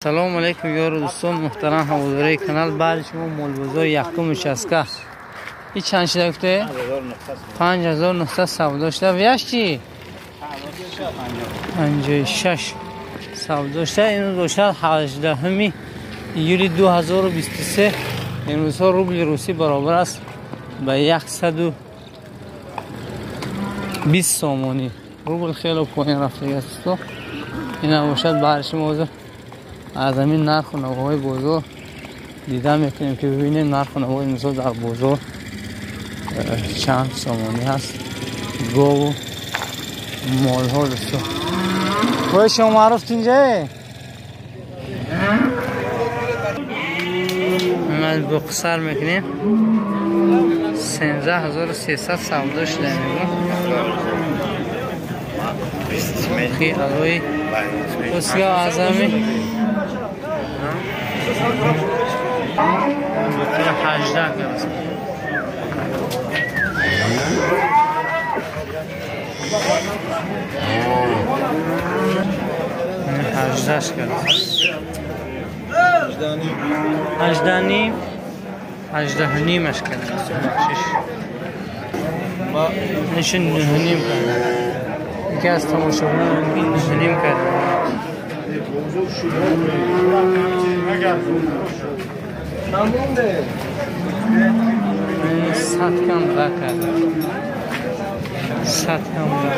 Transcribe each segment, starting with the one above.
Салом алейкум, ёру дӯстон, муҳтарам ҳаводораи канал. Баъди шумо молбозори якум участка. И чанд шида гуфте? 5900 савдо шуда. Вияш чи? 56 савдо шуда. Имрӯз бошад 18 июли 2023. Имрӯзҳо рубли русӣ баробар аст ба 120 сомонӣ. Рубл хело поин рафтагӣ аст, дӯсто. Ина бошад баъди шумо ҳозир аз ҳамин нарху навоҳои бозор дида мекунем, ки бибинем нарху навои имрӯзҳо дар бозор чанд сомонӣ ҳаст гову молҳо, дӯсто. Ой, шумо маъруф тинҷае? Ман боқсар мекунем. 13300 савдо шуда мегӯм. Хи алои усга азами 18 кард. 18 кард. 18 ним, 18 нимаш кард. Бахшиш. Нишин 9 ним кард. Яке аз тамошобинон 9 ним кард. 100 кам ра кард. 100 кам ра.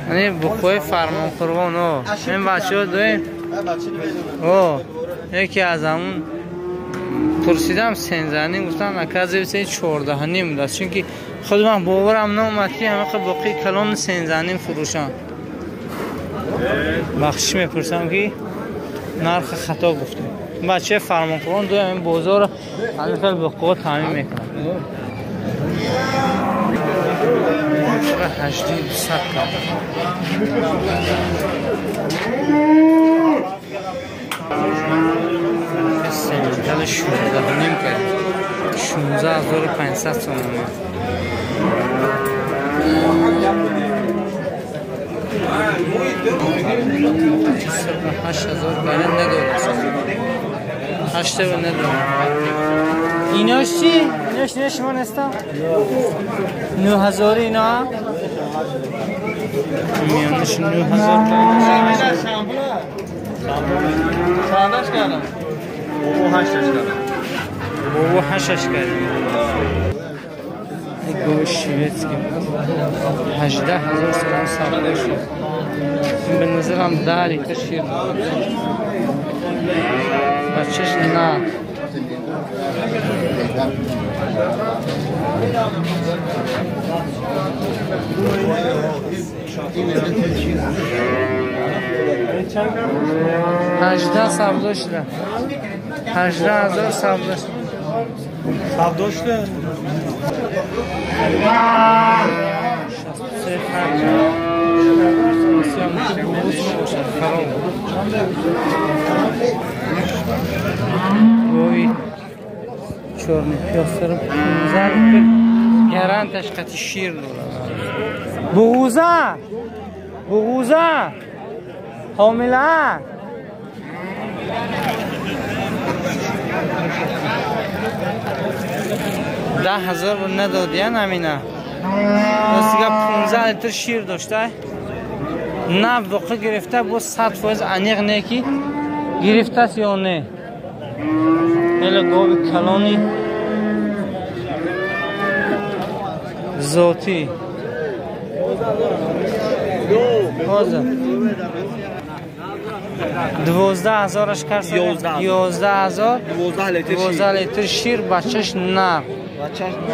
Ани буқои Фармонқурбон о. Ин бачаҳо дуем. О, яке аз ҳамун пурсидам, 13 ним гуфтан, оказывается, 14 ним будааст. Чунки худ ман боварам наомад, ки ҳамақа боқии калони 13 ним фурӯшанд. Бахшиш мепурсам, ки нархи хато гуфтем. Бачаи Фармонқурбон дуи ҳамин бозорро ҳамин хел боқиҳо таъмин мекунад. 8200 кард. Сементали 16 ним кард. 16 500 сомонӣ. 8000 кард надорад. Ҳаштава надорад. Инош чӣ? Инош не шумо нестам? 9000 ино? Миёнаш 9000 кард. Чандаш кардам? Бобо ҳашташ кардам. Бобо ҳашташ кард. Гови шведский 18 000 сомон савдо шуд. Ба назарам 10 литр шир. Бачаш на. 18 савдо шуда. 18 000 савдо шуда. Савдо шуда. 63 5. Бошад хароб. Гови чёрный пёстр 15 литр гаранташ қати шир дорад. Буғуза! Буғуза! Ҳомила! 10 000 надодиян амина. Ростига 15 литр шир дошта. На воқӣ гирифта бо 100% аниқ не ки гирифтааст ё не. Хеле гови калони зотӣ. Ҳозир 12 000-аш кард, 11 000, 12 литр шир, бачаш нар.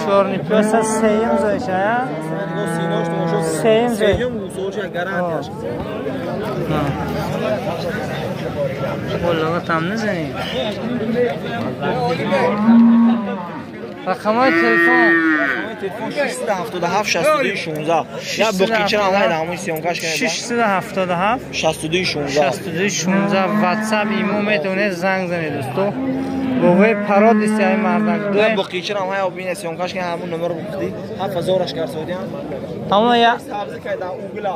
Чёрный пёса сеюм зоиша, сеюм зои. Болоға там незанӣ. Рақамҳои телефон. Телефон 677 62 16. Я боқича ҳамай ҳамон съёмкаш кардам. 677 62 16. 62 16. WhatsApp, имо метавонед занг занед, дӯсто. Бовои пародисти ҳами мардак. Я боқича ҳамай обина съёмкаш кардам, ҳамон номер гуфти. 7000-аш кард содиам. Ҳамон я сабзи кайда угла.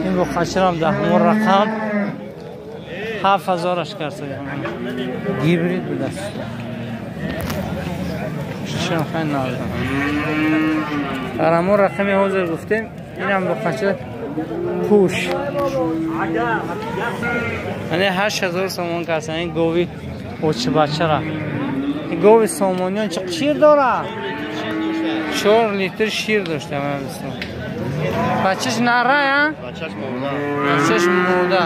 این بخچرم ده همون رقم 7000 کرد. گیبرید بوده است. شم خیلی نازم. در همون رقمی حاضر گفتیم. اینم بخچر پوش. یعنی 8000 سومان کرد. این گوی اوچ بچه را. این گوی سومانیان چه شیر داره؟ 4 لیتر شیر داشته من دوستان. بچهش نره ها؟ بچهش موده. بچهش موده.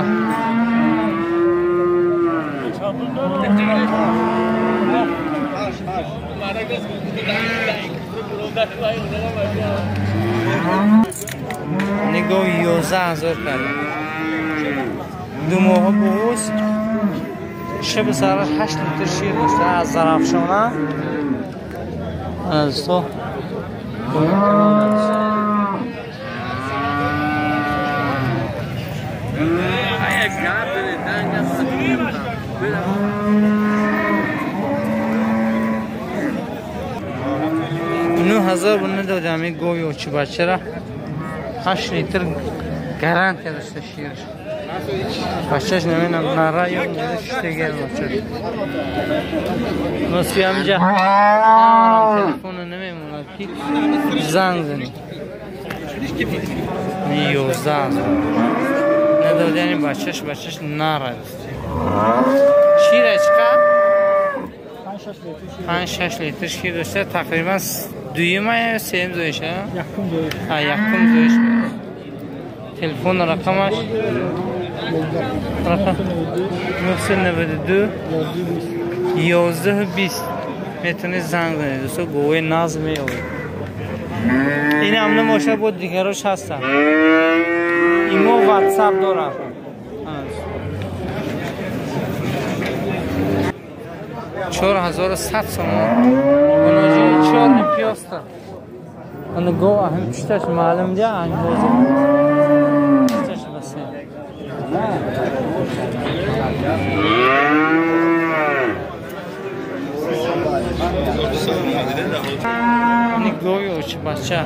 نگاه 11000 کرده. 2 ماه بوس شب سر 8 لیتر شیر داشته از زرافشانه. از تو نو هزار بونه دادم این گوی و چی بچه را 8 لیتر گارانتی داشته شیرش. بچهش نمیدونم نره یا شتگل بچهش. مستی همینجا تلفن نمیموند که زنگ زنی. 11000 نداد یعنی بچهش نره. شیرش چقدر؟ 5-6 لیتر شیر داشته. تقریبا دویم یا سیم زایشه؟ یکم زایش. یکم زایش. تلفن رقمش رقم 992 11 20 میتونید زنگ زنید دوستا. گوه ناز میآید. این هم نماشه بود دیگروش هستن. ایمو واتساپ دارم. 4100 سوم. اونجا 4 امتیاز تا. اون گو هم پشتش معلوم دی انگوز. پشتش بس. نگوی اوچ بچه.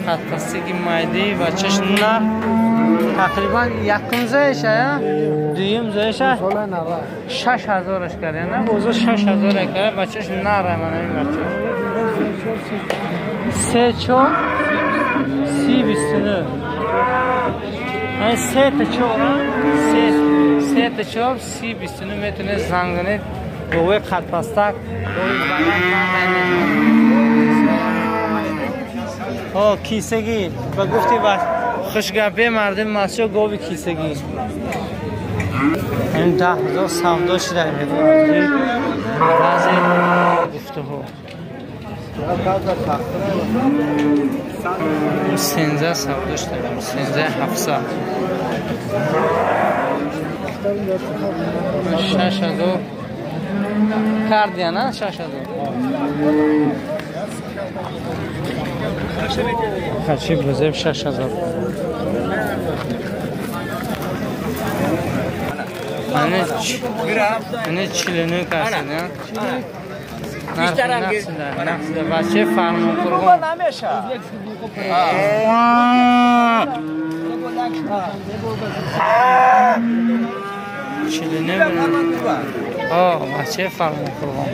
خطاسگی مایدی بچهش نه. تقریبا یکم زایشه دویم زایشه 6000 کرده نه بوزو 6000 کرده بچهش نره. من این بچه 3 4 30 29 این 3 تا 4 3 تا 4 30 29 میتونه زنگ زنید. گوه خط پستک گوه کیسگی و گفتی بس خوشگپه مردم مسجد گوی کیسگی. این 10000 سودا شده بعضی گفته ها 13 سودا شده 13 700 6000 کردی نه 6000 خچی بزرگ 6000. Ane 49 کسی نه؟ نقصده بچه فرمان قربان. 49 بچه فرمان قربان.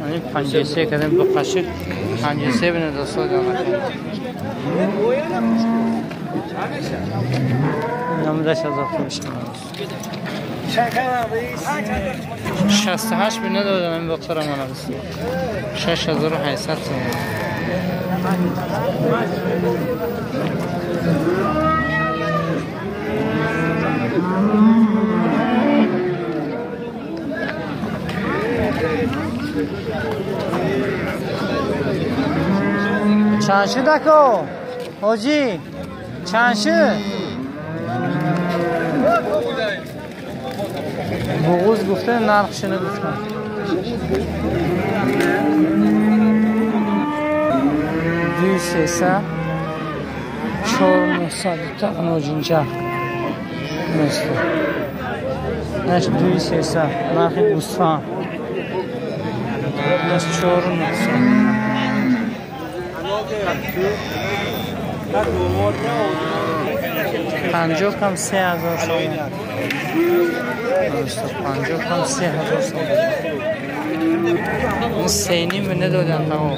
یعنی 53 کردیم دو قاشق 53 بینه دوستا جمع کردیم. 98000 تومن. 68 بینه دادم این بقیه من دوستا. 6800 تومن. چند شد اکو؟ حاجی چند شد؟ بغوز گفته نرخش نگفتن. 2 3 4 900 تا نوجینجا. نش 2300 نرخ گوسفند نش 4900 50 کم 3000 سوم 50 کم 3000 سوم اون 3.5 ندادن تمام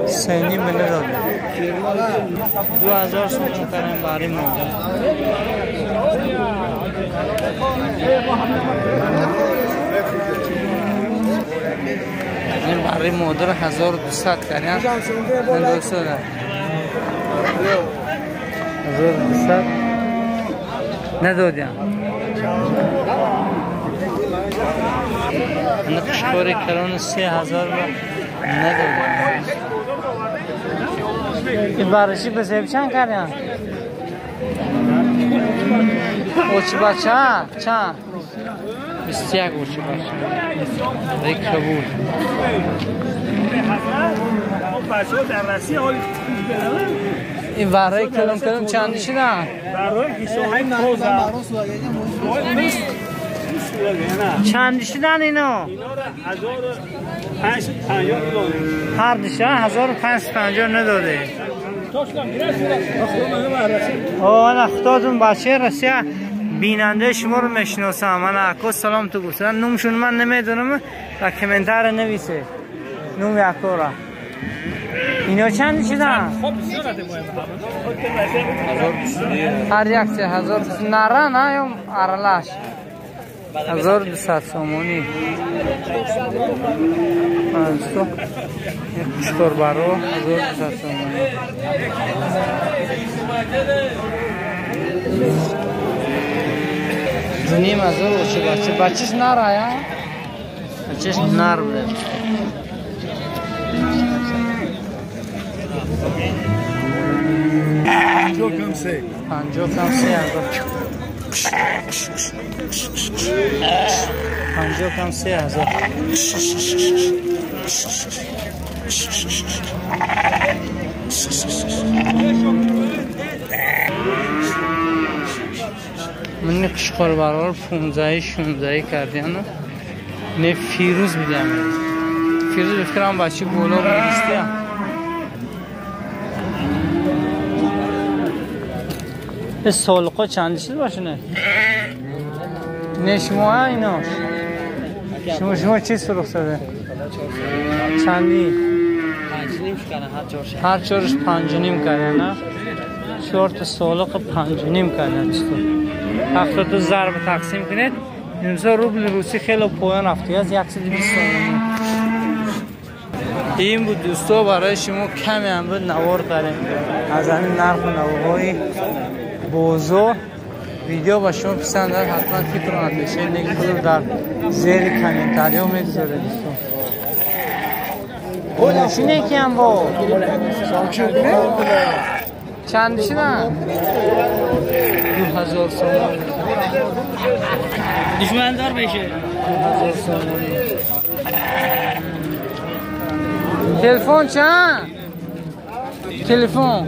3.5 ندادن 2000 سوم کردن برای ما این برای مادر 1200 کردن 1200 ندادیم. این قشقور کلان 3000 ندادیم. این برشی به زیب چند کردن؟ اوچی بچه چند؟ 21 اوچی بچه یک کبول این برای کلم کلم چند شدن؟ چند شدن اینا؟ هر دیشه 1550 نداده. آه اختادون بچه رسیه بیننده شما رو میشناسم. من اکو سلام تو گفتم نومشون من نمیدونم و کامنتار نویسه نوم اکو را. اینا چند شدن؟ هر یک 3000 نره نه یا ارلش 1200 سومونی. یک قشقر برو 1200 سومونی. 2500 اوچه بچه بچهش نره یا؟ بچهش نر بوده. 50 کم 3000 50 کم 3000. من قشقر برار 15 16 کردیم نه فیروز میدم. فیروز بفکرم بچه گلاب میدیستیم. سالقا چند چیز باشه نه؟ نه شما اینا شما چیز فروخت شده؟ چندی؟ 5.5 کردن هر چهارش 5.5 کردن نه؟ 4 تا سالق 5.5 کردن چطور؟ 72 ضرب تقسیم کنید امسال روبل روسی خیلی پایان رفته از 120 تومانی. این بود دوستا برای شما کمی هم بود نوار داریم از همین نرخ و نواهای بازار. ویدیو با شما پسند دارد حتما فکر و اندیشه نیک خود رو در زیر کامنتاریو میگذارید دوستان. ماشینه کی هم با چند شدن؟ 2000 سومانی. دشمن دار بشه 2000 سومانی. تلفن چند؟ تلفن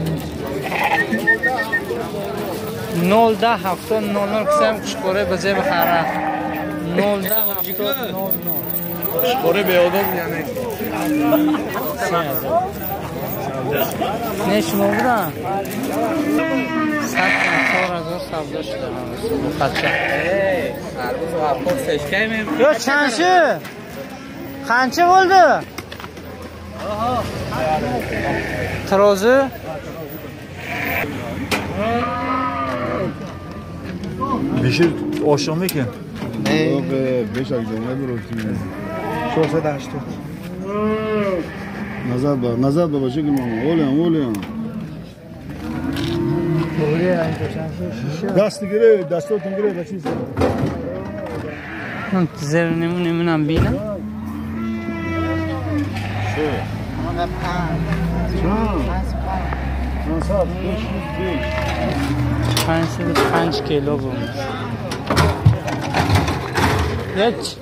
09 70 00 کسیم قشقوره به جیب خره 09 70 00 قشقوره به آدم یعنی نه شما بودن 4000 سودا شده بچه یا چند شد؟ قانچه bo'ldi؟ Tarozi بیشتر آشامه که beş akşamına bir oturayım. 480. Nazar bak, nazar baba çekin mama. Oğlum, oğlum. Dast gire, dastotun gire, bachis. Zerine munam bina. 505 کیلو بود. یک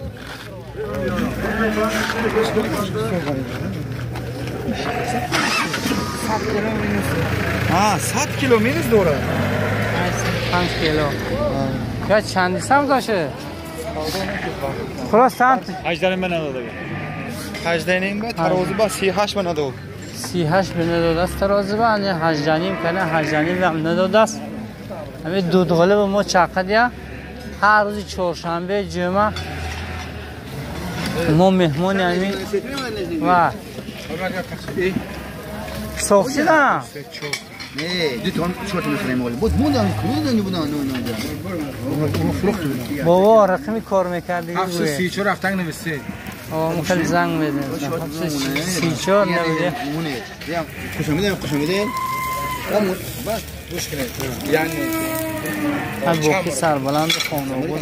ها 100 کیلو مینوس دوره. 5 کیلو. یا چندی سم داشه؟ خلاص سمت 18 من نداده. 18 نیم با ترازو با 38 من نداد. 38 به نداد است ترازو با 18 نیم کنه 18 نیم هم نداد است. همین دودغله به ما چقدر هر روز چهارشنبه جمعه ما مهمان همین و ساختیدم. نه دو تا چهار تا میخریم ولی بود موندن موندن بودن نه نه بابا رقمی کار میکرد دیگه. 734 رفتن نویسه. آه خیلی زنگ میده. 734 نمیده. خوش میده خوش میده. بس گوش کنید. یعنی هم بوکی سربلند خانه بود.